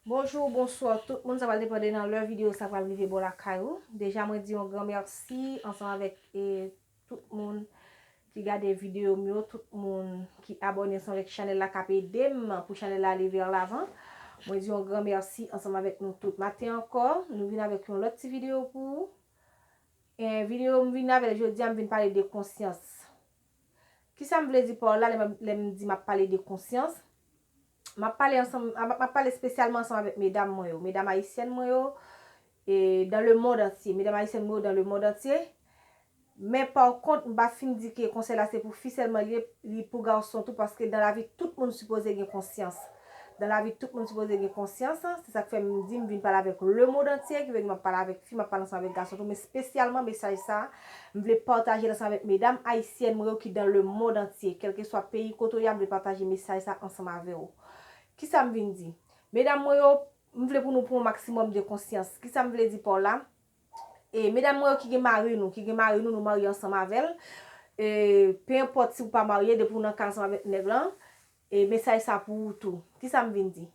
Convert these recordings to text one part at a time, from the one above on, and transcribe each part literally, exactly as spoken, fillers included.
Bonjou, bonswa tout moun, sa pral depann de nan lè videyo sa pral rive bò lakay ou. Deja mwen di yon gran mèsi ansanm avèk e, tout moun ki gade videyo m yo, tout moun ki abòne ansanm avèk chanèl la k ap ede m pou chanèl la ale vè lavan. Mwen di yon gran mèsi ansanm avèk nou tout. Maten ankò, nou vin avèk yon lòt ti videyo pou ou. E videyo m vin avè l jodi a, m vin pale de konsyans. Kisa m vle di pa w la lè m, lè m di m ap pale de konsyans? M ap pale ansanm, m ap, m ap pale espesyalman ansanm avèk medam mwen yo, medam ayisyèn mwen yo, e dans le monde entier, medam ayisyèn mwen yo dans le monde entier. Men pa kont, m pa fin di ke konsèy la se pou fi sèlman li ye, li pou gason tou, paske dans la vie tout moun sipoze gen konsyans. Dans la vie tout moun sipoze gen konsyans, se sa k fè m di m vin pale avèk le monde entier, ki vle di m ap pale avèk fi, m ap pale ansanm avèk gason tou, men espesyalman mesaj sa, m vle pataje l ansanm avèk medam ayisyèn mwen yo ki dans le monde entier, kèlkeswa peyi kote w ye a, m vle pataje mesaj sa ansanm avè w. Kisa m vin di? Medam mwen yo, m vle pou nou pran yon maksimòm de konsyans. Kisa m vle di pa w la? E medam mwen yo ki gen mari nou, ki gen mari nou, nou marye ansanm avè l. E, pe enpòt si w pa marye, depi w nan kay ansanm avèk nèg lan, e mesaj sa pou ou tou. Kisa m vin di?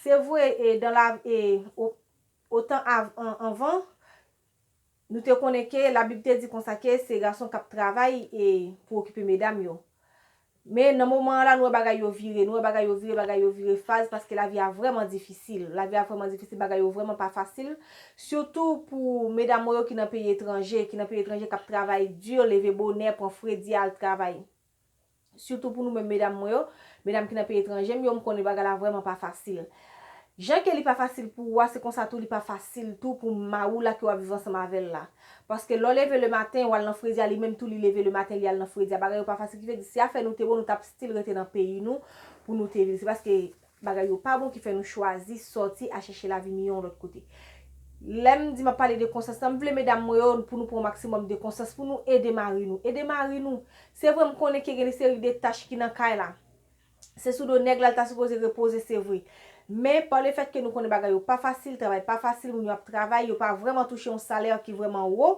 Se vre, e, dans la, e, o-, otan av-, an-, anvan, nou te konnen ke Labib te di konsa ke se gason k ap travay e pou okipe medam yo. Men nan moman an la, nou wè bagay yo vire, nou wè bagay yo vire, bagay yo vire faz, paske lavi a vrèman difisil. Lavi a vrèman difisil, bagay yo vrèman pa fasil. Sitou pou medam mwen yo ki nan peyi etranje, ki nan peyi etranje k ap travay di, leve bonè, pran fredi, al travay. Sitou pou nou menm medam mwen yo, medam ki nan peyi etranje m yo, m konnen bagay la vrèman pa fasil. Jan ke li pa fasil pou ou a, se konsa tou li pa fasil tou pou mari w la ke w ap viv ansanm avè l la. Paske lè w leve lematen, w al nan fredi a, li menm tou li leve lematen, li al nan fredi a. Bagay yo pa fasil, ki vle di si afè nou te bon, nou t ap still rete nan peyi nou pou nou te viv. Se paske bagay yo pa bon ki fè nou chwazi sòti a chèche lavi miyò yon lòt kote. Lè m di m ap pale de konsyans lan, m vle medam mwen yo pou nou pran yon maksimòm de konsyans, pou nou ede mari nou. Ede mari nou. Se vre, m konnen ke gen yon seri de tach ki nan kay la. Se sou do nèg la l ta sipoze repoze, se vre. Men, pa lefèt ke nou konnen bagay yo pa fasil, travay pa fasil, moun yo ap travay, yo pa vrèman touche yon salè ki vrèman wo.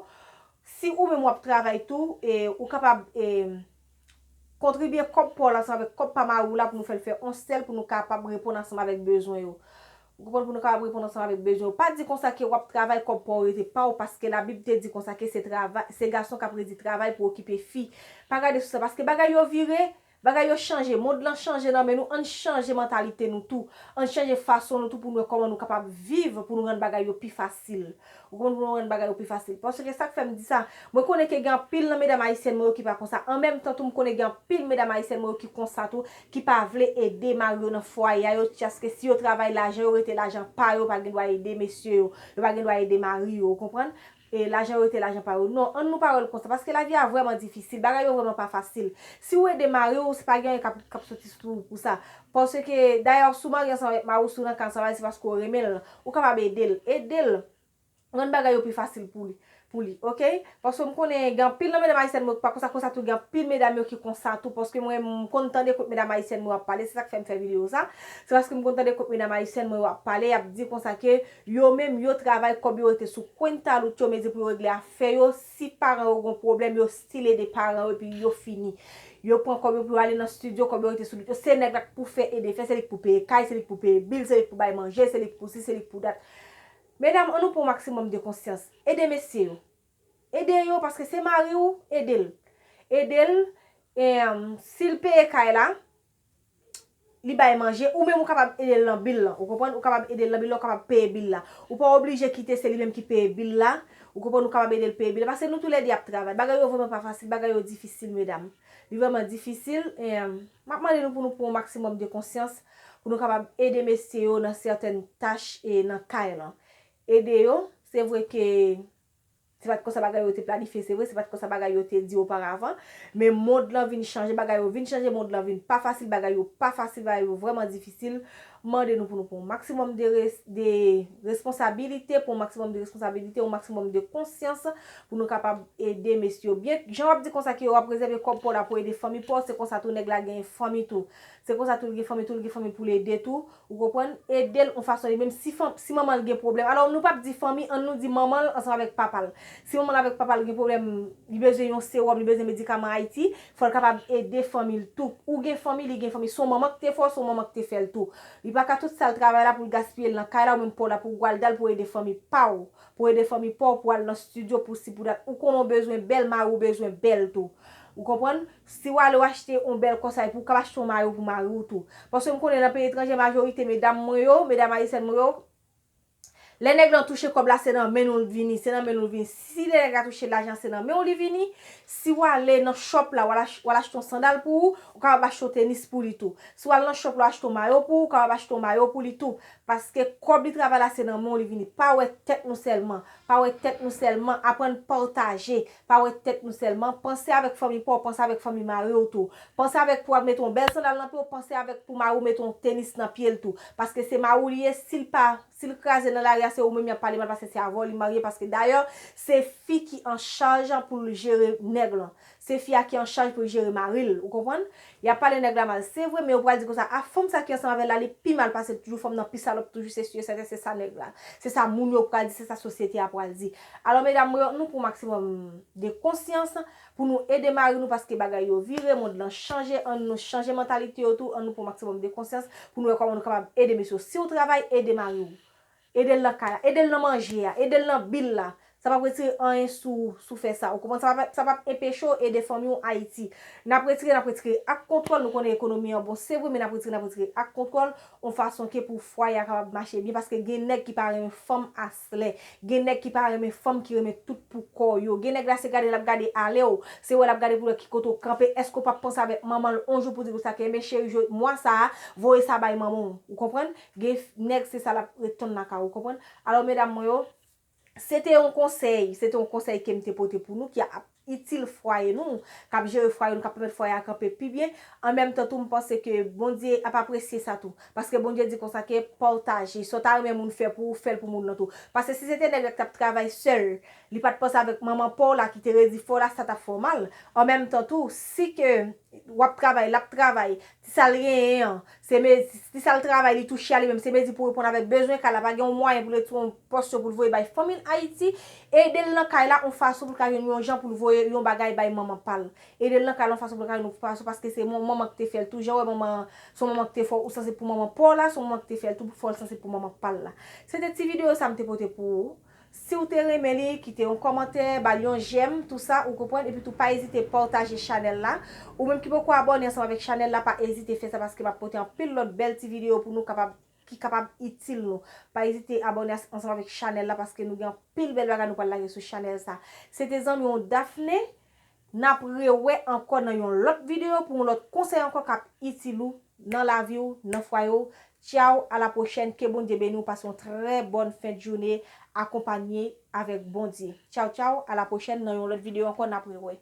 Si ou menm w ap travay tou, e, ou kapab, e, kontribye kòb pa w la ansanm avèk kòb pa mari w la pou nou fè l fè yon sèl, pou nou kapab reponn ansanm avèk bezwen yo. Ou konprann, pou nou kapab reponn ansanm avèk bezwen yo. Pa di konsa ke w ap travay, kòb pa w rete pa w, paske Labib te di konsa ke se travay, se gason k ap redi travay pou okipe fi. Pa gade sou sa, paske bagay yo vire, bagay yo chanje, mond lan chanje nan men nou, ann chanje mantalite nou tou, ann chanje fason nou tou pou nou wè kòman nou kapab viv, pou nou rann bagay yo pi fasil. Ou konprann, pou nou rann bagay yo pi fasil. Paske sa k fè m di sa, mwen konnen ke gen anpil nan medam ayisyèn mwen yo ki pa konsa. An menm tan tou, m konnen gen anpil medam ayisyèn mwen yo ki konsa tou, ki pa vle ede mari yo nan fwaye a yo, jaske si yo travay lajan yo, rete lajan pa yo, pa gen dwa ede mesye yo, yo pa gen dwa ede mari yo, ou konprann? E lajan yo rete lajan pa yo. Non, ann nou pa wè l konsa, paske lavi a vrèman difisil, bagay yo vrèman pa fasil. Si w ede mari w, se pa gen anyen k ap, k ap soti sou ou pou sa. Paske, dayè, si w marye ansanm avèk mari w, si w nan kay ansanm avè l, se paske w renmen l. Ou kapab ede l. Ede l. Rann bagay yo pi fasil pou li. Pou li, oke? Paske m konnen gen anpil nan medam ayisyèn mwen yo ki pa konsa, konsa tou gen anpil medam yo ki konsa tou, paske mwen, m konn tande kot medam ayisyèn mwen yo ap pale, se sa k fè m fè videyo sa. Se paske m konn tande kot medam ayisyèn mwen yo ap pale, y ap di konsa ke yo menm, yo travay, kòb yo rete sou kwenta lout yo, men di pou yo regle afè yo, si paran yo gon pwoblèm, yo still ede paran yo, epi yo fini. Yo pran kòb yo pou yo ale nan estidyo, kòb yo rete sou lout yo. Se nèg la k pou fè ede fè, se li k pou peye kay, se li k pou peye bil, se li k pou bay manje, se li k pou si, se li k pou dat. Medam, ann nou pran yon maksimòm de konsyans. Ede mesye yo. Ede yo, paske se mari w, ede l. Ede l, em, si l peye kay la, li bay manje, ou menm ou kapab ede l nan bil lan, ou konprann? Ou kapab ede l nan bil lan, ou kapab peye bil la. Ou pa oblije kite se li menm ki peye bil la, ou konprann? Ou kapab ede l peye bil la, paske nou toulède ap travay. Bagay yo vrèman pa fasil, bagay yo difisil, medam. Li vrèman difisil, em, m ap mande nou pou nou pran yon maksimòm de konsyans, pou nou kapab ede mesye yo nan sètèn tach e nan kay lan. Ede yo, se vre ke se pa t konsa bagay yo te planifye, se vre, se pa t konsa bagay yo te di oparavan, men mond lan vin chanje, bagay yo vin chanje, mond lan vin pa fasil, bagay yo pa fasil, bagay yo vrèman difisil. Mande nou pou nou pran yon maksimòm de res-, de responsabilite, pran yon maksimòm de responsabilite, yon maksimòm de konsyans pou nou kapab ede mesye yo. Byen, jan w ap di konsa ke w ap rezève kòb pa w la pou ede fanmi pa w, se konsa tou nèg la gen fanmi tou. Se konsa tou l gen fanmi tou, l gen fanmi pou l ede tou. Ou konprann? Ede l yon fason, li menm si fanm-, si manman l gen pwoblèm. Alò, nou p ap di fanmi, ann nou di manman l ansanm avèk papa l. Si manman l avèk papa l gen pwoblèm, li bezwen yon sewòm, li bezwen medikaman Ayiti, fò l kapab ede fanmi l tou. Ou gen fanmi, li gen fanmi. Se yon manman k te fè w, se yon manman k te fè l tou. Li Li pa ka tout sa l travay la pou l gaspiye l nan kay la, ou menm pa w la pou w al dal pou ede fanmi pa w, pou ede fanmi pa w, pou al nan estidyo, pou si pou dat. Ou konnen w bezwen bèl, mari w bezwen bèl tou. Ou konprann? Si w ale w achte yon bèl kòsay pou w kab achte yon mayo pou mari w tou. Paske m konnen nan peyi etranje, majorite medam mwen yo, medam ayisyèn mwen yo, lè nèg lan touche kòb la, se nan men nou l vini, se nan men nou l vini. Si lè nèg la touche lajan, se nan men w li vini. Si w ale nan shop la, w al ach-, w al achte yon sandal pou ou, ou kapab achte yon tenis pou li tou. Si w al nan shop la, w achte yon mayo pou ou, ou kapab achte yon mayo pou li tou. Paske kòb li travay la, se nan men w li vini. Pa wè tèt nou sèlman. Pa wè tèt nou sèlman. Aprann pataje. Pa wè tèt nou sèlman. Panse avèk fanmi pa w, panse avèk fanmi mari w tou. Panse avèk pou w mete yon bèl sandal nan pye w, panse avèk pou mari w mete yon tenis nan pye l tou. Paske se mari w li ye, si l pa, si l kraze nan lari a, se ou menm y ap pale mal paske se avè w li marye, paske dayè, se fi ki an chaj pou l jere nèg lan. Se fi a ki an chaj pou l jere mari l, ou konprann? Y ap pale nèg la mal, se vre, men yo pral di konsa, a fanm sa ki ansanm avè l la, li pi mal pase l toujou, fanm nan pi salòp toujou, se si e sèten, se sa nèg la. Se sa moun yo pral di, se sa sosyete a pral di. Alò, medam mwen yo, nou pran maksimòm de konsyans pou nou ede mari nou, paske bagay yo vire, mond lan chanje, ann nou chanje mantalite yo tou, ann nou pran maksimòm de konsyans pou nou wè kòman nou kapab ede mesye yo. Si w travay, ede mari w. Ede l nan kay la, ede l nan manje a, ede l nan bil la. Sa p ap retire anyen sou, sou fè sa. Ou konprann? Sa p ap, sa p ap enpeche w ede fanmi w Ayiti. N ap retire, n ap retire ak kontwòl. Nou konnen ekonomi an bon, se vre, men n ap retire, n ap retire ak kontwòl. Yon fason ke pou fwaye a kapab mache byen, paske gen nèg ki pa renmen fanm aslè. Gen nèg ki pa renmen fanm, ki renmen tout pou kò yo. Gen nèg la se gade l ap gade ale w, se wè l ap gade pou l wè ki kote w kanpe, èske w p ap panse avèk manman l yon jou pou di konsa ke, enben cheri, jodi mwa sa a, voye sa bay manman w. Ou konprann? Gen f-, nèg se sa l ap ret tann lakay ou, ou konprann? Alò, medam mwen yo, se te yon konsèy, se te yon konsèy ke m te pote pou nou, ki ap itil fwaye nou, k ap jere fwaye nou, k ap pèmèt fwaye a kanpe pi byen. An menm tan tou, m panse ke Bondye ap apresye sa tou. Paske Bondye di konsa ke pataje. Sa w ta renmen moun fè pou ou, fè l pou moun nan tou. Paske si se te nèg la ki t ap travay sèl, li pa t panse avèk manman pa w la ki te redi fè w la, sa t ap fè w mal. An menm tan tou, si ke w ap travay, l ap travay, ti sa l genyen an, se me-, ti sa l travay, li touche a li menm, se mezi pou reponn avèk bezwen kay la, pa gen yon mwayen pou l retire yon pòsyon pou l voye bay fanmi l Ayiti, ede l nan kay la yon fason pou l ka jwenn yon jan pou l voye yon bagay bay manman pa l. Ede l nan kay la yon fason pou l ka jwenn yon fason, paske se yon manman ki te fè l tou. Jan w wè manman, se yon manman ki te fè w, ou sanse pou manman pa w la, se yon manman ki te fè l tou, pou fè w sanse pou manman pa l la. Se te ti videyo sa m te pote pou ou. Si w te renmen li, kite yon kòmantè, ba l yon j'aime, tou sa, ou konprann, epi tou pa ezite pataje chanèl la. Ou menm ki poko abòne ansanm avèk chanèl la, pa ezite fè sa paske m ap pote anpil lòt bèl ti videyo pou nou kapab, ki kapab itil nou. Pa ezite abòne as-, ansanm avèk chanèl la paske nou gen anpil bèl bagay nou pral lage sou chanèl sa. Se te zanmi w Daphné, n ap rewè ankò nan yon lòt videyo pou yon lòt konsèy ankò k ap itil ou nan lavi w, nan fwaye w. Tchaw, a la pwochèn, ke Bondye beni w, pase yon trè bòn fen de jounen akonpanye avèk Bondye. Tchaw, tchaw, a la pwochèn, nan yon lòt videyo ankò, n ap rewè.